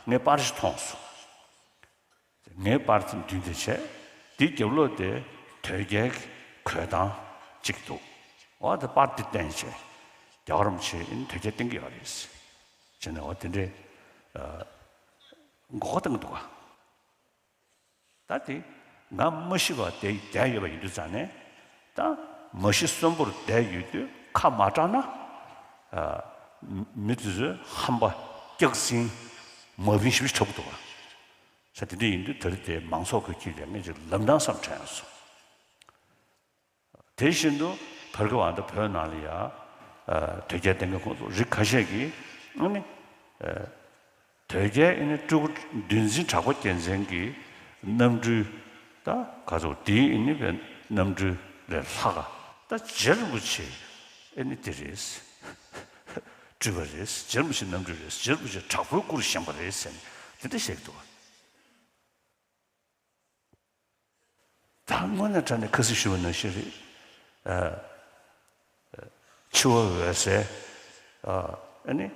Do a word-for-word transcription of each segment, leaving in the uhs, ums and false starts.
ངས་པར་ཞིག་མཐོང་སོང་། ངའི་པར་དེ་མདུན་དེ་བྱས། དེའི་རྒྱབ་ལོགས་དེ་དོལ་རྒྱལ་གྱི་གོས་ཐང་གཅིག་འདུག་འོ་དེ་པར་དེ་བསྟན་བྱས། རྒྱལ་བ་རིན་པོ་ཆེ་ཨ་ནི་དོལ་རྒྱལ་བསྟེན་གྱི་ཡོད་རེད། བྱས་ནས་འོ་དེ་འདྲའི་ཨ་མགོ་སྐོར་བཏང་གི་འདུག་ག་ད་དེ་ང་མ་ཤི་བར་དེ་བསྡད་ཡོད་པ་ཡིན་དུས་ཙང་ནས། ད་མ་ཤི་གསོན་པོར་བསྡད་ཡོད་དུས་ཁ་མ་གྲགས་ན། ཨ་མི་དེ་ཚོས་ཧམ་པ་སྐྱག་རྫུན་མ་བིན་ཞིབ་ཞིབ་འཁྲབ་གི་འདུག་ག་ས་དེ་འདྲ་ཡིན་དུས་དེ་རིང་དེ་མང་ཚོགས་ཀྱི་དཀྱིལ་ལ་ངས་ཅིག་ལབ་དང་བསམ་དྲན་སོང་། དེ་བཞིན་དུ་བར་སྐབས་ཨ་ད་བོད་ནང་ལ་ཡ་ཨ་དོལ་རྒྱལ་བསྟེན་མཁན་ཁོང་ཚོ་རིགས་ཁ་ཤས་ཀྱིས་ཨ་ནི་ཨ་དོལ་རྒྱལ་ཨ་ནི་སྤྲུལ་སྐུ་འདུལ་འཛིན་གྲགས་པ་རྒྱལ་མཚན་གྱི་རྣམ་སྤྲུལ་ད་ག་ཚོད་དེའི་ཨ་ནི་བའི་རྣམ་སྤྲུལ་ལས་ལྷག་ག་ད་རྗེ་རིན་པོ་ཆེ་ཨ་ནི་དེ་རེད། སྤྲུལ་པ་རེད། རྗེ་རིན་པོ་ཆེ་རྣམ་སྤྲུལ་རེད། རྗེ་རིན་པོ་ཆེ་དྲག་པོའི་སྐུར་བཞེངས་པ་རེད་ཟེར་ནས་དེ་འདྲ་བཤད་ཀྱི་འདུག་ད་དངོས་གནས་དྲང་གནས་ཁ་སང་ཞུས་པ་ནང་བཞིན་རེད། ཨ་འཆི་བ་འོད་གསལ། ཨ་ནི་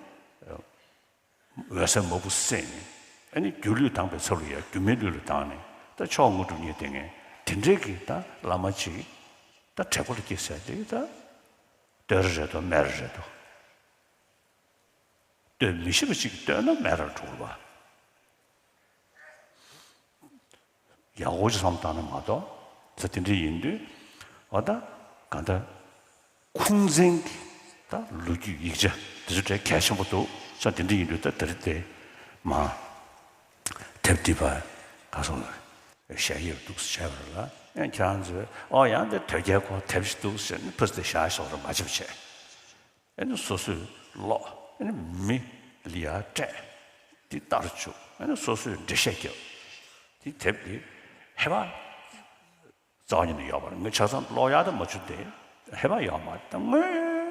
འོད་གསལ་མ་བུ་བསད་ནས་ཨ་ནི་སྒྱུ་ལུས་བཏང་པའི་ཚབ་ལ་ཡ་སྒྱུ་མའི་ལུས་ལ་བཏང་ནས་ད་མཆོག་དངོས་གྲུབ་བརྙེས་བསྡད་མཁན་དེ་འདྲའི་གི་ད་བླ་མ་ཅིག་ད་དྲེགས་པ་ལ་སྐྱེས་ཟེར་དེ་ད་བསྟོད་ར་རེད་དོ་མེད་ར་རེད་དོ། བསྟོད་མི་ཤེས་པ་ཅིག་བསྟོད་ན་མེད་ར་འགྲོ་བ། ཡག་པོ་ཅིག་བསམ་བཏང་ན་མ་གཏོགས་ས་དེ་འདྲ་ཡིན་དུས་འོ་ད་ག་ད་ཁུངས་བཙན་གྱི་ད་ལོ་རྒྱུས་ཡིག་ཆ་དེ་ཚོ་གྲས་གལ་ཆེན་པོ་འདུག་ས་དེ་འདྲ་ཡིན་དུས་ད་དེ་རིང་དེ་མ་དེབ་འདི་པ་ག་སོང་ལ་ཞལ་དབྱེ་བ་འདུག་ཟེར་བྱས་པ་རེད་ལ། ཡང་ཁྱེད་རང་ཚོས་ཨོ་ཡང་དེ་དོལ་རྒྱལ་སྐོར་དེབ་ཞིག་འདུག་ཟེར་ནས་ཕུ་དེ་བཞག་ཤོག་ར་མ་བྱེད་པ་བྱས། ཨ་ནི་སོ་སོས་ཀློག་ཨ་ནི་མི་ལ་ཡ་སྤྲད། འདི་ལྟར་བཅུག་ཨ་ནི་སོ་སོས་འགྲེལ་བཤད་རྒྱབ། འདི་དེབ་འདི་ཧེ་མ་རྩ་བ་ཉིད་ནས་ཡོད་པ་རེད། ངས་ཆ་ཚང་ཀློག་ཡག་དང་མ་བཅུག་སྟེ་ཧེ་མ་ཡོད་མ་རེད། ད་དངོས་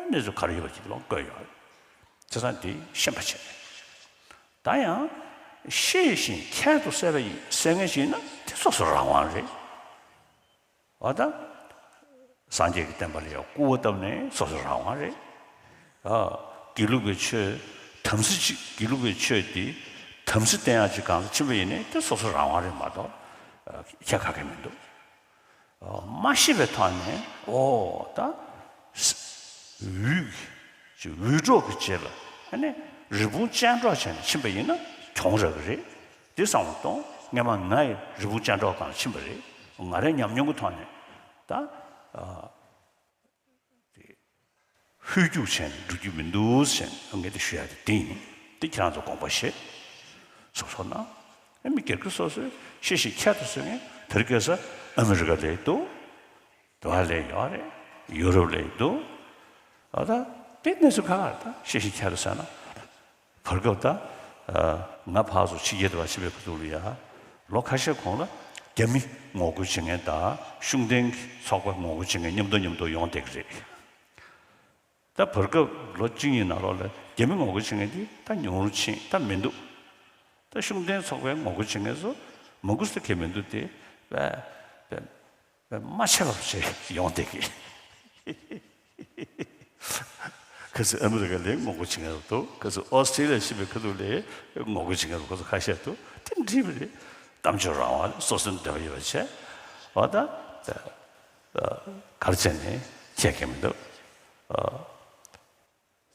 གནས་སུ་ག་རེ་ཡོད་པ་ཅིག་ཀློག་དགོས་ཡོད་རེད། བྱས་ཙང་འདི་ཤེས་པ་བྱས། ད་ཡང་ཤེས་བཞིན་ཁྱད་དུ་གསད་པ་ཡིན་གསད་མཁན་ཞིག་ཡིན་ན་དེ་སོ་སོ་རང་དབང་རེད། འོ་ད། སངས་རྒྱས་ཀྱི་བསྟན་པ་ལ་ཡང་སྐུར་བ་བཏབ་ནས་སོ་སོ་རང་དབང་རེད། ཨ། དགེ་ལུགས་པའི་ཆོས་དམ་སྲི་ཅིག་དགེ་ལུགས་པའི་ཆོས་འདི་དམ་སྲི་བསྟན་ཡག་ཅིག་གང་ལ་ཕྱིན་པ་ཡིན་ནའི་དེ་སོ་སོ་རང་དབང་རེད་མ་གཏོགས་ཁྱད་ག་གེ་མི་འདུག་ཨ། མ་ཤེས་པའི་ཐོག་ནས་ཨོ་ད། འུད་ཅིག་འུད་སྒྲོག་གི་རྗེས་ལ་ཨ་ནི་རི་བོང་ཅལ་འདྲོགས་བྱས་ནས་ཕྱིན་པ་ཡིན་ན་གྱོང་རག་གི་རེད། དེ་བསམ་བློ་གཏོང་། སྔས་མ་ང་ཡི་རི་བོང་ཅལ་འདྲོགས་སྒང་ཕྱིན་པ་རེད། ང་རའི་ཉམས་མྱོང་གི་ཐོག་ནས་ད་ཨ་དེ་ཧོལ་རྒྱུག་བྱས་ནས་འགྲོ་རྒྱུ་མི་འདུག་ཟེར་ནས་ངས་དེ་ཞུ་ཡ་དེ་དེ་ཡིན། དེ་ཁྱེད་རང་ཚོ་དགོངས་པ་བཞེས། སོ་སོ་ན་ཨ་མི་སྒེར་གྱི་སོ་སོའི་ཤེས་བཞིན་ཁྱད་དུ་གསོད་མཁན་དེར་སྐད་ས་ཨ་མི་རི་ཀ་ལ་འདུག་དེ་བ་ལ་ཡོད་རེད། ཡུ་རོབ་ལ་འདུག་ཨ་ད་དཔེ་གནས་ཚུལ་ཁག་ཁག་ད་ཤེས་བཞིན་ཁྱད་དུ་གསོད་ན། བར་སྐབས་ད་ང་ཕར་ཚུར་ཕྱི་རྒྱལ་དུ་བ་ཕྱིན་པའི་ཁ་ཐུག་ལ་ཡ། ལོ་ཁ་ཤས་གོང་ལ་རྒྱ་མི་ངོ་རྒོལ་བྱེད་མཁན་དང་ཤུགས་ལྡན་གྱི་ཚོགས་པ་ངོ་རྒོལ་བྱེད་མཁན་མཉམ་དུ་མཉམ་དུ་ཡོང་བསྡད་ཀྱི་རེད། ད་བར་སྐབས་ལོ་གཅིག་གཉིས་ནང་ལོགས་ལ་རྒྱ་མི་ངོ་རྒོལ་བྱེད་མཁན་དེ་ད་ཉུང་རུ་ཕྱིན་ད་མི་འདུག་ད་ཤུགས་ལྡན་ཚོགས་པའི་ངོ་རྒོལ་བྱེད་མཁན་ཚོ་མང་པོ་ཞིག་གི་མི་འདུག་སྟེ། དཔེ་དཔེ་དཔེ་མ་ཆད་པ་ཞིག་ཡོང་བསྡད་ཀྱི། ཁ་སང་ཨ་མི་རི་ཀ་ལ་ངོ་རྒོལ་བྱེད་མཁན་འདུག་ཁ་སང་ཨོ་སི་ཀྲི་ལི་ཡ་ཕྱིན་པའི་ཁ་ཐུག་ལ་ངོ་རྒོལ་བྱེད་མཁན་འདུག་ཁོ་ཚོ་ཁ་ཤས་འདུག་དེ་འགྲིག་པ་རེད། གཏམ་བརྗོད་རང་དབང་རེད། སོ་སོའི་འདོད་པ་ཡོད་པ་བྱས། འོ་ད། གར་བྱས་ནས་བྱེད་མཁན་མི་འདུག་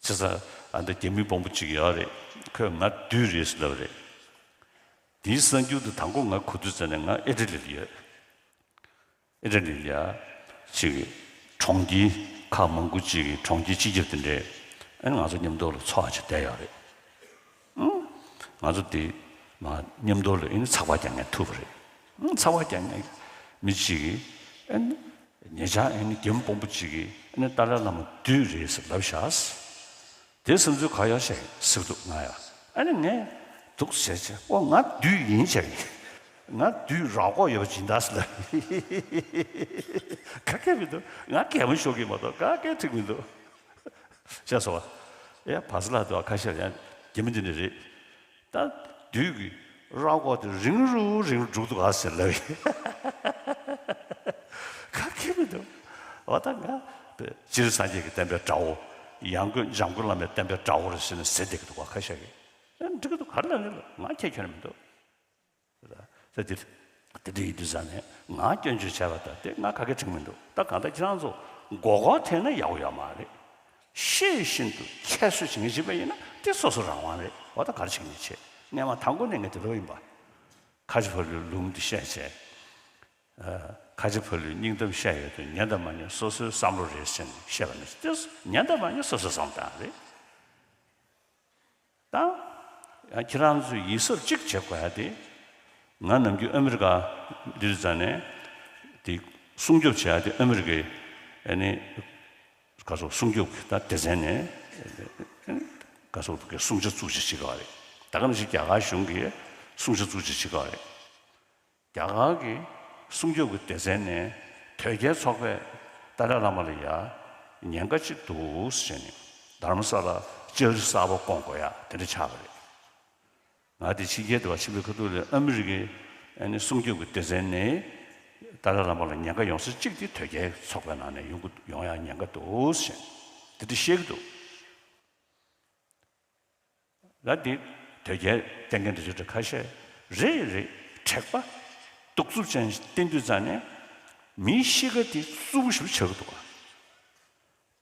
བྱས་ཙང་ཨ་འདི་རྒྱ་མི་དཔོན་པོ་གཅིག་ཡོད་རེད། ཁོས་ང་བདུད་རེད་ཟེར་ལབ་རེད། དེའི་གསར་འགྱུར་དེ་དང་པོ་ང་གོ་དུས་ཙམ་ནས་ང་ཨི་ཊ་ལི་ལ་ཡོད། ཨི་ཊ་ལི་ལ་ཡ་ཅིག་གྲོང་ཁྱེར་ཁག་མང་པོ་ཅིག་གི་གྲོང་ཁྱེར་སྤྱི་ཁྱབ་དེ་འདྲས་ཨ་ནི་ང་ཚོ་མཉམ་དུ་ལ་ཚོགས་ཅིག་བསྡད་ཡོད་རེད། ཨང་། ང་ཚོ་དེ་མ་མཉམ་དུ་ལ་ཨ་ནི་ཚགས་པར་རྒྱག་མཁན་ཐུག་པ་རེད། ཨང་། ཚགས་པར་རྒྱག་མཁན་མི་གཅིག་གིས་ཨ་ནི་ཉེ་ཆར་ཨ་ནི་རྒྱ་མི་དཔོན་པོ་གཅིག་གིས་ཨ་ནི་ཏཱ་ལའི་བླ་མ་བདུད་རེད་ཟེར་ལབ་བཞག་དེ་བསམ་ཚུལ་ག་ཡོད་ཤག་ཟེར་གི་འདུག་ང་ཡ། ཨ་ནི་ངས་འདུག་ཟེར་བྱས་ཨོ་ང་བདུད་ཡིན་བྱས་ཡིན། ང་བདུད་རོགས་ཀྱི་ཡོད་པ་སྦྱིན་བདག་ཟེར་ལབ། ག་གེ་མི་འདུག་ང་གད་མོ་ཤོར་གི་མ་གཏོགས་ག་གེ་འགྲིག་མི་འདུག་ཤེས་སོང་བ། ཡ་བ་ཚ་ལགས་འདུག་ཁ་ཤས་ཡང་རྒྱ་མི་འདི་ནས་རེད། ད་བདུད་ཀྱི་རོགས་ཀྱི་རིང་རུ་རིང་རུ་འགྲོ་གི་འདུག་ག་ཟེར་ལབ། ག་གེ་མི་འདུག་འོ་ད་ང་སྤྱིར་སངས་རྒྱས་ཀྱི་བསྟན་པའི་དགྲ་བོ། ཡང་སྒོས་འཇམ་མགོན་བླ་མའི་བསྟན་པའི་དགྲ་བོ་རེད་ཟེར་ནས་ཟེར་བསྡད་ཀྱི་འདུག་ག་ཁ་ཤས་ཀྱིས། ཨེ་འགྲིག་གི་འདུག་ག་རེ་ལབ་ནས་ལབ། ང་ཁྱད་ཁྱོན་ནས་མི་འདུག་ད་དེ་དེ་འདྲ་ཡིན་དུས་ཙང་ནས་ང་སྐྱོན་བརྗོད་བྱས་པ་དང་དེ་ང་ག་གེ་དྲན་གྱི་མི་འདུག་ད་གང་ལྟར་ཁྱེད་རང་ཚོ་མགོ་སྐོར་ཐེབས་ན་ཡག་པོ་ཡོད་མ་རེད། ཤེས་བཞིན་དུ་ཁྱད་གསོད་བྱེད་མཁན་ཅིག་ཡིན་པ་ཡིན་ན་དེ་སོ་སོ་རང་དབང་རེད། འོ་ད་ག་རེ་བྱེད་མཁན་བྱེད། སྔན་མ་དང་པོ་ནས་ངས་དེ་ལོས་ཡིན་པ། ཁ་ཆེ་ཕ་ལུའི་ལུང་འདི་བཤད་བྱས། ཨ། ཁ་ཆེ་ཕ་ལུའི་སྙིང་གཏམ་བཤད་ཡོད་དུས་ཉན་དང་མ་ཉན་སོ་སོའི་བསམ་བློ་རེད་ཟེར་ནས་བཤད་པ་ནི་དེ་ཉན་དང་མ་ཉན་སོ་སོའི་བསམ་བློ་བཏང་རེད། ད་ཡང་ཁྱེད་རང་ཚོས་ཡིད་གཟབ་གཅིག་བྱེད་དགོས་ཡ་དེ། ང་ནམ་རྒྱུན་ཨ་མི་རི་ཀ་འདིར་འཛེགས་ནས་དེ་སྲུང་སྐྱོབ་བྱེད་ཡ་དེ་ཨ་མི་རི་ཀའི་ཨ་ནི་ག་ཚོད་སྲུང་སྐྱོབ་ཀྱི་ད་སྡེ་ཚན་ནས་ག་ཚོད་ཀྱི་སྲུང་བྱ་བཙུགས་བྱེད་བྱེད་ཀྱི་ཡོད་རེད། ད་ག་ནང་བཞིན་རྒྱ་གར་གཞུང་གིས་སྲུང་བྱ་བཙུགས་བྱེད་བྱེད་ཀྱི་ཡོད་རེད། རྒྱ་གར་གྱི་སྲུང་སྐྱོབ་ཀྱི་སྡེ་ཚན་ནས་དོལ་རྒྱལ་ཚོགས་པས་ཏཱ་ལའི་བླ་མ་ལ་ཡ་ཉེན་ཁ་ཅིག་འདུག་ཟེར་ནས་དྷ་རམ་ས་ལ་ལྕགས་རི་གསར་པ་བསྐོང་དགོས་ཡ་དེ་འདྲ་ཆགས་པ་རེད། ང་དེ་ཕྱི་རྒྱལ་དུ་བ་ཕྱིན་པའི་ཁ་ཐུག་ལ་ཨ་མི་རི་ཀའི་ཨ་ནི་སྲུང་སྐྱོབ་ཀྱི་སྡེ་ཚན་ནས་ཏཱ་ལའི་བླ་མ་ལ་ཉེན་ཁ་ཡོང་ས་གཅིག་དེ་དོལ་རྒྱལ་ཚོགས་པའི་ནང་ནས་ཡོང་གི་ཡོང་ཡ་ཉེན་ཁ་འདུག་ཟེར་དེ་འདྲ་བཤད་ཀྱི་འདུག་ལ་འདི་དོལ་རྒྱལ་བསྟེན་མཁན་འདི་ཚོ་ཁ་ཤས་རེད་རེད། དྲེགས་པ་གདུག་རྩུབ་ཅན་ཞིག་བསྟེན་དུས་ཙང་ནས་མིའི་གཤིས་ཀ་དེ་རྩུབ་པོ་ཞིག་ཆགས་ཀྱི་འདུག་ག་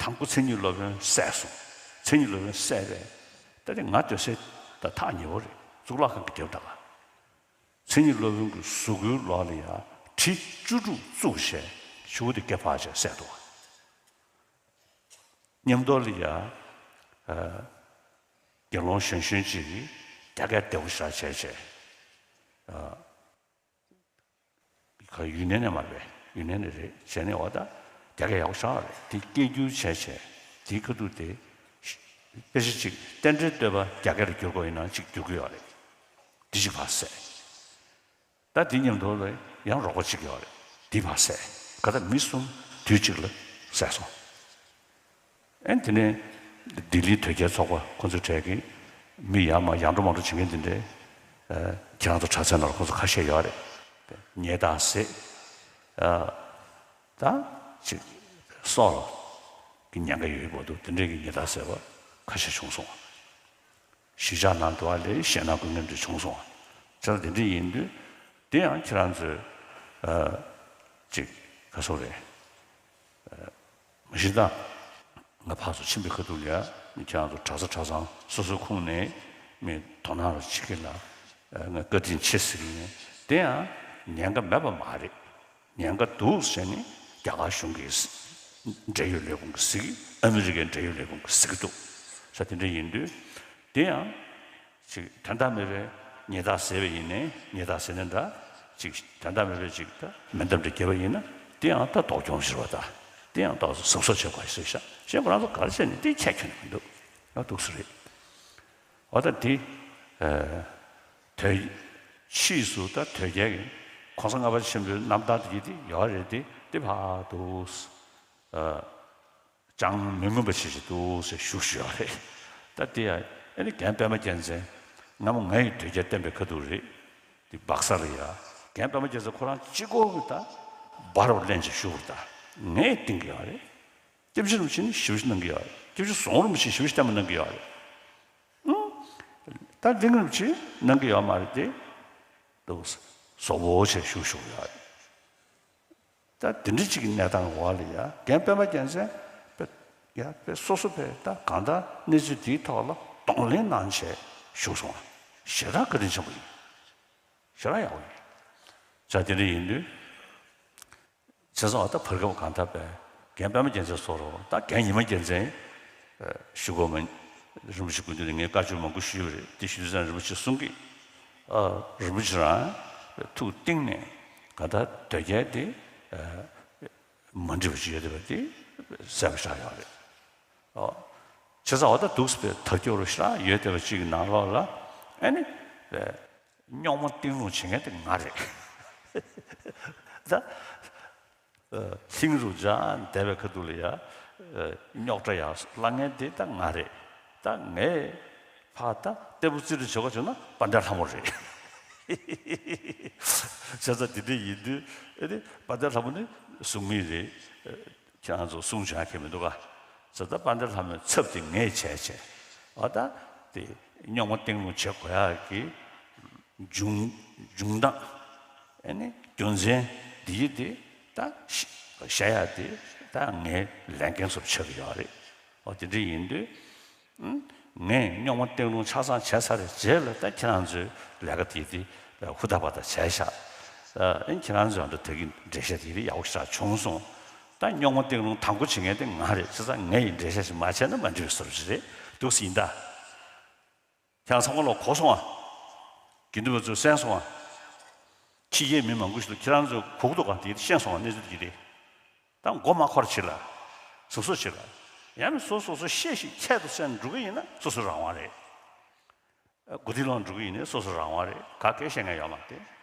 དང་པོ་མཚན་ཉིད་སློབ་དཔོན་བསད་སོང་། མཚན་ཉིད་སློབ་དཔོན་བསད་པས་ད་དེ་ང་སྡོད་ས་ད་ཐག་ཉེ་བོ་རེད། གཙུག་ལག་ཁང་གི་རྒྱབ་ད་ག་མཚན་ཉིད་སློབ་དཔོན་གྱི་གཟུགས་པོའི་ལོགས་ལ་ཡ་གྲི་བཅུ་དྲུག་བཙུགས་བྱས་ཕྱུ་པ་དེ་སྐེ་འཕར་བྱས་བསད་འདུག་ག་མཉམ་དུ་ལ་ཡ། ཨ། དགེ་སློང་གཞོན་གཞོན་ཅིག་རྒྱ་སྐད་བདེ་པོ་ཞེ་དྲག་བྱས་བྱས། ཨ། ག་ཡུན་ནན་ནས་མ་རེད། ཡུན་ནན་ནས་རེད་བྱས་ནས་འོ་ད་རྒྱ་སྐད་ཡག་པོ་ཞེ་དྲག་རེད། དེ་སྐད་སྒྱུར་བྱས་བྱས་དེའི་ཁ་ཐུག་དེ་དཔེ་ཆ་གཅིག་རྟེན་འབྲེལ་བསྟོད་པ་རྒྱ་སྐད་ལ་བསྒྱུར་དགོས་ཡིན་ན་གཅིག་བསྒྱུར་གྱི་ཡོད་རེད། དེ་གཅིག་ཕར་བསད། ད་དེ་མཉམ་དུ་ལ་ཡང་རོགས་པ་གཅིག་ཡོད་རེད། དེ་ཕར་བསད། ག་ད་མི་གསུམ་དུས་གཅིག་ལ་བསད་སོང་། ཨེ་དེ་ནས་ལྡི་ལིའི་དོལ་རྒྱལ་ཚོགས་པ་ཁོ་ཚོའི་གྲས་ཀྱི་མི་ཡར་མར་ཡར་འགྲོ་མར་འགྲོ་བྱེད་མཁན་དེ་འདྲའི། ཨ། ཁྱེད་རང་ཚོ་དྲག་རྩལ་ནང་ལ་ཁོ་ཚོ་ཁ་ཤས་ཡོད་རེད། ཉེས་རྡུང་བསད། ཨ། ད་ཅིག་སྲོག་ལ་གི་ཉེན་ཁ་ཡོད་པ་འདུག་དེ་འདྲའི་གི་ཉེས་རྡུང་བསད་པ་ཁ་ཤས་བྱུང་སོང་། གཞིས་ཆགས་ནང་དུ་བ་ལས་ཞེད་སྣང་སྐུལ་མཁན་འདྲ་བྱུང་སོང་། བྱས་ཙང་དེ་འདྲ་ཡིན་དུས་དེ་ཡང་ཁྱེད་རང་ཚོས། ཨ། ཅིག་ག་སོ་རེད། ཨ། མ་གཞི་ད་ང་ཕར་ཚུར་ཕྱིན་པའི་ཁ་ཐུག་ལ་ཡ་ཁྱེད་རང་ཚོ་གྲྭ་ས་གྲྭ་ཚང་སོ་སོའི་ཁོངས་ནས་མི་དོ་སྣང་རུ་བྱེད་ཀྱི་ལ། ཨ། ང་བཀའ་དྲིན་ཆེ་ཟེར་གྱི་ཡིན། དེ་ཡང་ཉེན་ཁ་མེད་པ་མ་རེད། ཉེན་ཁ་འདུག་ཟེར་ནས་རྒྱ་གར་གཞུང་གི་འབྲེལ་ཡོད་ལས་ཁུངས་ཀྱིས་ཟེར་གྱི། ཨ་མི་རི་ཀའི་འབྲེལ་ཡོད་ལས་ཁུངས་ཀྱིས་ཟེར་གྱི་འདུག་ས་དེ་འདྲ་ཡིན་དུས་དེ་ཡང་ཅིག་དོན་དག་མེད་པའི་ཉེས་རྡུང་བཟོས་པ་ཡིན་ནའི་ཉེས་རྡུང་བཟོས་ནའི་འདྲ། ཅིག་དོན་དག་མེད་པའི་ཅིག་ད་མེ་མདའ་འདྲ་བརྒྱབ་པ་ཡིན་ན་དེ་ཡང་ད་ལྡོག་སྐྱོན་ཞིག་རེད་པ། ད་དེ་ཡང་ད་གཟབ་གཟབ་བྱེད་དགོས་ཞེས་བཤད། གཞན་ཁོ་རང་ཚོ་ག་རེ་བྱས་ནས་དེ་ཁྱད་ཁྱོན་ནས་མི་འདུག་ཡང་འདུག་སེ་རེད། འོ་ད་དེ། ཨ། དོལ། ཕྱིས་སུ་ད་དོལ་རྒྱལ་གྱི་གོང་ས་ལྔ་པ་ཆེན་པོའི་རྣམ་ཐར་དེ་དེ་ཡོད་རེད་དེ། དེ་ཕར་འདུག་ཨ། ཅང་མི་མངོན་པ་ཞིག་ཞིག་འདུག་ཟེར་བཞུགས་བཞུགས་ཡོད་རེད། ད་དེ་ཡང་ཨ་ནི་རྒན་པད་མ་རྒྱལ་མཚན་སྔ་མོ་ང་ཡི་དོལ་རྒྱལ་བསྟེན་པའི་ཁ་ཐུག་རེད། དེ་སྦག་ས་ལ་ཡ་རྒན་པད་མ་རྒྱལ་མཚན་ཁོ་རང་གཅིག་པོ་གི་ད་འབར་བར་ལེན་བྱས་བཞུགས་པ་རེད། ད་ངས་བསྟེན་གྱི་ཡོད་རེད། སྐྱབས་རྗེ་རིན་པོ་ཆེ་ནི་ཞེ་པོ་ཞིག་གནང་གི་ཡོད་རེད། སྐྱབས་རྗེ་ཟུང་རིན་པོ་ཆེ་ཞེ་པོ་ཞིག་བསྟེན་པ་གནང་གི་ཡོད་རེད། ཨང་། ད་ལིང་རིན་པོ་ཆེ་གནང་གི་ཡོད་མ་རེད་དེ། ཏོག་ཙམ་བཟོ་བོ་བྱས་བཞུགས་བཞུགས་ཡོད་རེད། ད་དེ་འདྲ་ཅིག་གི་གནས་སྟངས་འོག་ལ་ཡ་རྒན་པད་མ་རྒྱལ་མཚན་དཔེ་ཡ་དཔེ་སོ་སོ་དཔེ་ད་གང་ལྟར་གནས་ཚུལ་དེའི་ཐོག་ལ་གདོང་ལེན་གནང་བྱས་བཞུགས་སོང་། ཞེ་དྲག་བཀའ་དྲིན་ཆེན་པོ་ཡིན། ཞེ་དྲག་ཡག་པོ་ཡིན། ད་དེ་འདྲ་ཡིན་དུས། བྱས་ཙང་ད་བར་སྐབས་གང་ལྟར་པས་རྒན་པད་མ་རྒྱལ་མཚན་སོགས་རོ། ད་རྒན་ཉི་མ་རྒྱལ་མཚན་ཞུ་དགོས་མ། རིན་པོ་ཆེ་སྐུ་མདུན་ནས་ངས་བཀའ་ཆོས་མང་པོ་ཞུས་པ་རེད། དེ་ཞུས་ཙང་རིན་པོ་ཆེས་གསུང་གི། ཨ། རིན་པོ་ཆེ་རང་ཐུགས་གཏིང་ནས་གང་ལྟར་དོལ་རྒྱལ་དེ་མ་འགྲིག་པ་ཅིག་ཡོད་བསྡད་པ་དེ་གསལ་པོ་ཞེ་དྲག་ཡོད་རེད། ཨོ། བྱས་ཙང་འོ་ད་འདུག་སེ་དར་ཁྱབ་རུ་ཞེ་དྲག་ཡོད་བསྡད་པ་ཅིག་གི་ནང་ལོགས་ལ་ཨ་ནི་རྙོག་མ་གཏིང་རླུང་བྱེད་མཁན་དེ་ང་རེད། ད། ཨ། ལྷིང་རུ་འཇགས་བསྡད་པའི་ཁ་ཐུག་ལ་ཡ། ཨ། རྙོག་དྲ་ཡར་སློང་མཁན་དེ་ད་ང་རེད། ད་ངས་ཕར་ད་ལྟད་པོ་རྩིས་སྤྲོད་བྱེད་དགོས་བྱུང་ན་དཔལ་ལྡན་ལྷ་མོ་རེད། བྱས་ཙང་དེ་འདྲ་ཡིན་དུས་ཨེ་དེ་དཔལ་ལྡན་ལྷ་མོ་ནི་གསུང་མི་རེད། ཁྱེད་རང་ཚོ་གསུང་བྱ་མཁན་མི་འདུག་ག་བྱས་ཙང་དཔལ་ལྡན་ལྷ་མོའི་ཚབ་དེ་ངས་བྱས་བྱས། འོ་ད་དེ་ རྙོག་མ་སྟེང་རླུང་བྱེད་དགོས་ཡག་གི་འབྱུང་འབྱུང་སྟངས། ཨ་ནི་རྒྱུ་མཚན་འདི་ཡིས་དེ་ད་བཤད་ཡག་དེ་ད་ངའི་ལས་འགན་སོགས་ཆགས་ཀྱི་ཡོད་རེད། འོ་དེ་འདྲ་ཡིན་དུས། ངས་རྙོག་མ་སྟེང་རླུང་ཆ་ཚང་བྱས་ཚར་བའི་རྗེས་ལ་ད་ཁྱེད་རང་ཚོའི་ལས་ཀ་དེ་དེ་ཧུར་ཐག་པ་ཐག་བྱས་ཤག་ཨ་ནི་ཁྱེད་རང་ཚོའི་འདྲ་ད་གིན་འགྲེལ་བཤད་དེ་དེ་ཡག་པོ་ཞེ་དྲག་བྱུང་སོང་། ད་རྙོག་མ་སྟེང་རླུང་དང་པོ་བྱེད་མཁན་དེ་ང་རེད། བྱས་ཙང་ངས་ཡིན་འགྲེལ་བཤད་ཞིག་མ་བྱས་ན་མ་འགྲིག་པའི་བཟོ་འདྲ་ཞིག་རེད་འདུག་སེ་ཡིན་ད། ཁྱེད་རང་ཚང་མ་ལོག་གོ་སོང་ཨ། དགེ་འདུན་པ་ཚོས་གསན་སོང་ཨ། ཕྱི་རྒྱལ་མི་མང་པོ་ཞིག་ལ་ཁྱེད་རང་ཚོས་གོ་གི་འདུག་ག་དེ་ཤེས་སོང་ཨ། གནས་ཚུལ་དེ་རེད། ད་མགོ་མ་འཁོར་བྱེད་ལ། གཟབ་གཟབ་བྱེད་ལ། ཡང་ན་སོ་སོ་སོ་ཤེས་ཤིག་ཁྱད་དུ་བསད་འགྲོ་གི་ཡིན་ན་སོ་སོའི་རང་དབང་རེད། མགོ་རྟིང་སློག་འགྲོ་གི་ཡིན་ན་སོ་སོའི་རང་དབང་རེད། ག་གེ་བཤད་མཁན་ཡོད་མ་རེད།